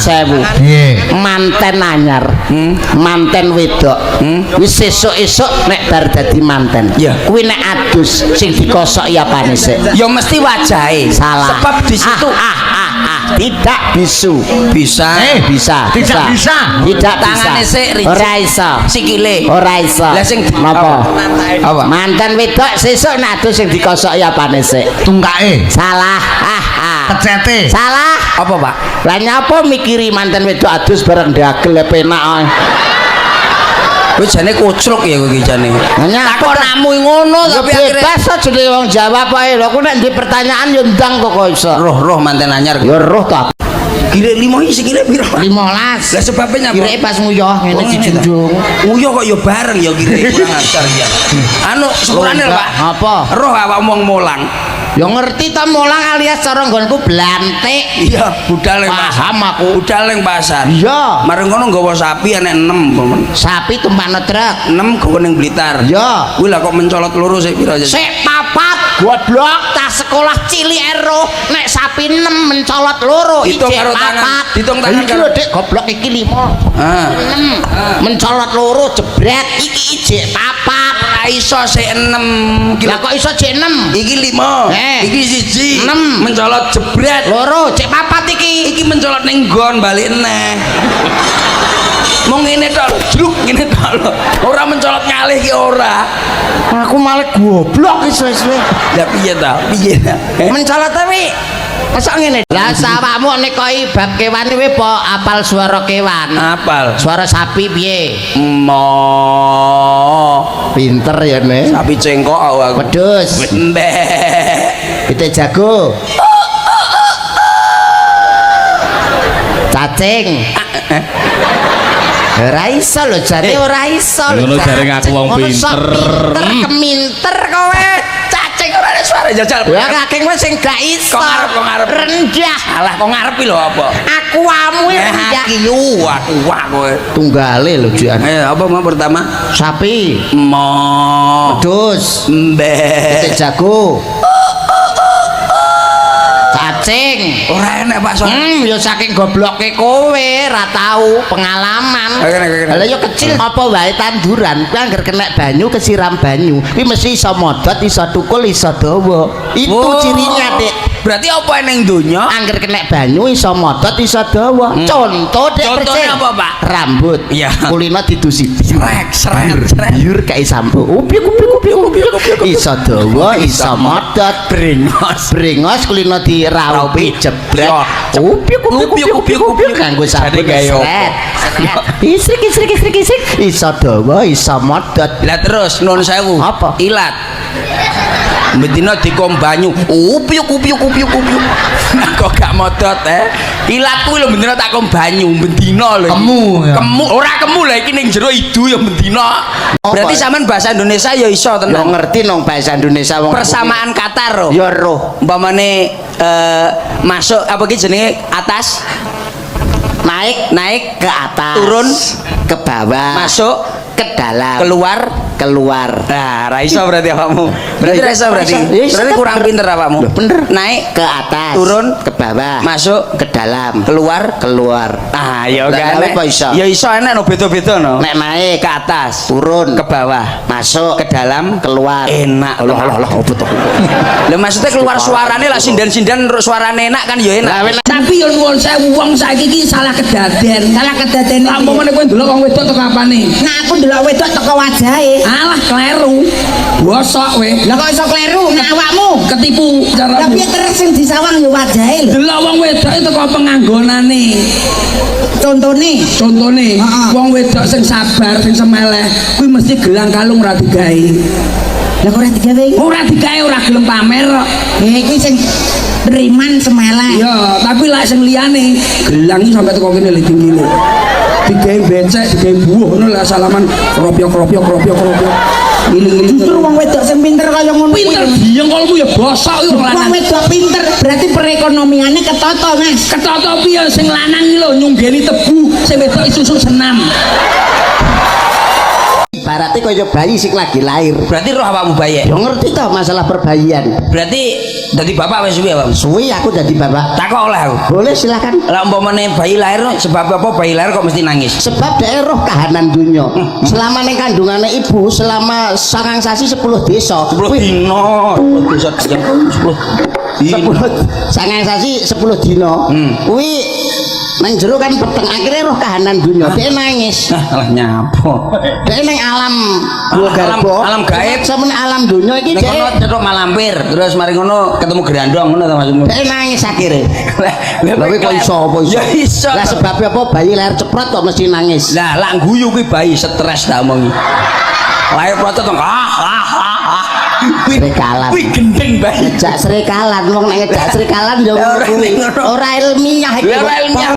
Sewu. Piye? Manten anyar. Manten wedok. Wis sesuk-esuk nek bar dadi manten. Iya. Kuwi nek adus sing dikosoki apane sik? Ya mesti wajahe. Salah. Sebab di situ Tidak bisu. Bisa. Bisa. Tidak bisa. Tidak bisa. Tangane sik ricik. Ora iso. Sikile. Ora iso. Lah sing napa? Apa? Manten wedok sesuk nek adus sing dikosoki apane sik? Tungkake. Salah. Kecete. Salah. Apa, Pak? Lah nyapa mikiri manten wedok adus bareng ndagel penak ae. Kowe jane kucruk ya kowe iki jane. Lah nyapa Takonamu ngono Ya tapi akhirnya bebas aja jenenge wong jawab ae. Lho aku nek ndek pertanyaan ya ndang kok kok iso. Roh-roh manten anyar. Ya roh ta. Gile limo iki sikile piro? 15. Lah sebabnya nyapa? Kireke pas nguyuh ngene Oh, ngene ta? dijunjung. Nguyuh kok ya bareng ya kire kurang ajar ya. Anu sepurane lho, Pak. Apa? Roh awak wong mulang. Ya ngerti ta mulang alias cara nggonku blantik. Iya, budal ning pasar. Paham aku. Budal ning pasar. Iya. Mareng kono nggawa sapi enek 6, Paman. Sapi tumpakno truk. 6 gawa ning Blitar. Iya. Kuwi lah kok mencolot loro sik piro aja. Sik papat goblok tas sekolah cilik ero nek sapi 6 mencolot loro Hitung ijek karo tangan. papat. Hitung tangan Iki lho Dik goblok iki 5. Ah. 6 mencolot loro jebret iki ijek papat. Ora iso sik 6. Lah kok iso jek 6? Iki 5. Eh. Iki 1. 6. Mencolot jebret. Loro jek papat iki. Iki mencolot ning nggon balik neh. Mung ngene tok, jruk ngene tok lho. Ora mencolot ngalih ki ora. Aku malah goblok iki suwe-suwe. Lah piye ta? Piye ta? Eh? Mencolot tapi masa ngene. Lah sawakmu nek koi bab kewan kuwi po apal suara kewan. Apal. Suara sapi piye? Mo. Pinter ya nek. Sapi cengkok aku. Aku. Wedhus. Mbek. Pitik jago. Cacing. Ora iso lho jane ora iso lho. Ngono jare ngaku wong Ngono sok pinter. Pinter keminter kowe. Cacing ora ada suara jajal. Ya kakek kowe sing gak iso. Kok ngarep, kok ngarep. Rendah. Alah kok ngarep lho apa? Aku amu Eh, rendah. aku aku wah kowe. Tunggale lho Jian. Eh, apa mau pertama? Sapi, Mo. wedhus, Mbek. pitik jago. Cacing. Ora enak Pak Son. Ya saking gobloke kowe ra tau pengalaman. Oke, oke, oke. Lah ya kecil apa wae tanduran kuwi angger kena banyu kesiram banyu, kuwi mesti iso modot, iso tukul, iso dawa. Itu Oh. cirinya, Dik. Berarti apa ning donya? Angger kena banyu iso modot, iso dawa. Contoh Dik Contohnya Percil. apa, Pak? Rambut. Iya. Kulino didusi. Srek, srek, srek. Biur kayak sampo. Upyuk upyuk upyuk upyuk upyuk. Iso dawa, iso modot. Brengos. Brengos kulino diraupi jebret. Upyuk upyuk upyuk upyuk upyuk kanggo sabun Jane gawe apa? sret. Isrik isrik isrik isrik iso dawa iso modot. Lah terus nun sewu. Apa? Ilat. Bendina dikom banyu. Upyuk upyuk upyuk upyuk. Kok gak modot eh? Ilat kuwi lho bendina tak kom banyu bendina lho. Kemu, ya. Kemu ora kemu lah iki ning jero idu ya bendina. Berarti sampean bahasa Indonesia ya iso Yo tenan. ngerti nong bahasa Indonesia wong Persamaan kata ro. Ya roh. Umpamane masuk apa ki jenenge atas Naik naik ke atas, Turun. ke bawah, masuk ke dalam, keluar. Keluar. Nah, ra iso berarti awakmu. Berarti ra iso berarti. Ya iso, Berarti kurang bener. pinter awakmu. Loh, bener. Naik Ke atas, Turun. ke bawah, masuk ke dalam, keluar. Keluar. Ah, ya Lah, gak kowe enek. kok iso? Ya iso enek no beda-beda no. Nek naik Ke atas, turun, ke bawah, masuk, ke dalam, keluar. Enak. Loh loh loh opo to? Lah maksudnya keluar suarane lah sinden-sinden suarane enak kan ya enak. Lah enak. Tapi yo nuwun sewu wong saiki iki salah kedaden. Salah kedaden. Lah umpamane kowe ndelok wong wedok teko apane? Nah aku ndelok wedok teko wajahe. Alah kleru. Bosok kowe. Lah kok iso kleru nek awakmu? Ketipu Lah cara. piye terus sing disawang ya wajahe lho. Delok wong wedok teko penganggonane. Contone. Contone Heeh. wong wedok sing sabar, sing semeleh, kuwi mesti gelang kalung ora digawe. Lah kok ora digawe? Ora digawe ora gelem pamer kok. Eh iki sing beriman semeleh. Iya, tapi lek sing liyane gelang iki sampe teko kene lho tingine. Digawe becek, digawe buah ngono lek salaman kropyok kropyok kropyok kropyok. Ngiling-ngiling. Justru wong wedok sing pinter kaya ngono kuwi. Pinter biengkolmu ya bosok iki wong Wong lanang. wedok pinter berarti perekonomiannya ketata, Mas. Ketata piye sing lanang iki lho nyunggeni tebu, sing wedok susu senam. Ibaratnya kaya bayi sing lagi lahir. Berarti roh awakmu bayi. Ya ngerti toh masalah perbayian. Berarti dadi bapak wis suwi awakmu. Suwi aku jadi bapak. Takok oleh aku. Boleh, silakan. Lah, umpamane bayi lahir, sebab apa bayi lahir kok mesti nangis? Sebab dhek roh kahanan dunya. Selama ning kandungane ibu selama 9 sasi 10 desa. 10 dino, 10 desa, 10 dino. 10 9 sasi 10 dino. Kuwi nang jero kan peteng, akhirnya roh kahanan dunya. Dhek nangis. Nah, alah nyapo. Dhek ning alam gua Alam- garbo. alam gaib. Semen alam dunya iki Ning dhek kono cethuk malampir, terus mari ngono ketemu gerandong ngono ta maksudmu? Dhek nangis akhirnya. Lah, Lah kowe kok iso apa iso? Ya iso. Lah, sebabnya apa bayi lahir ceprot kok mesti nangis? Lah, lak guyu kuwi bayi stres tak omongi. Lahir protot ah ah ah ah. Kuwi Srikalan. Kuwi gendeng bayi. Ngejak srikalan, wong nek ngejak srikalan ya Lah, ngono ora kuwi. ngono. Ora ilmiah iki. Lah, ora ilmiah.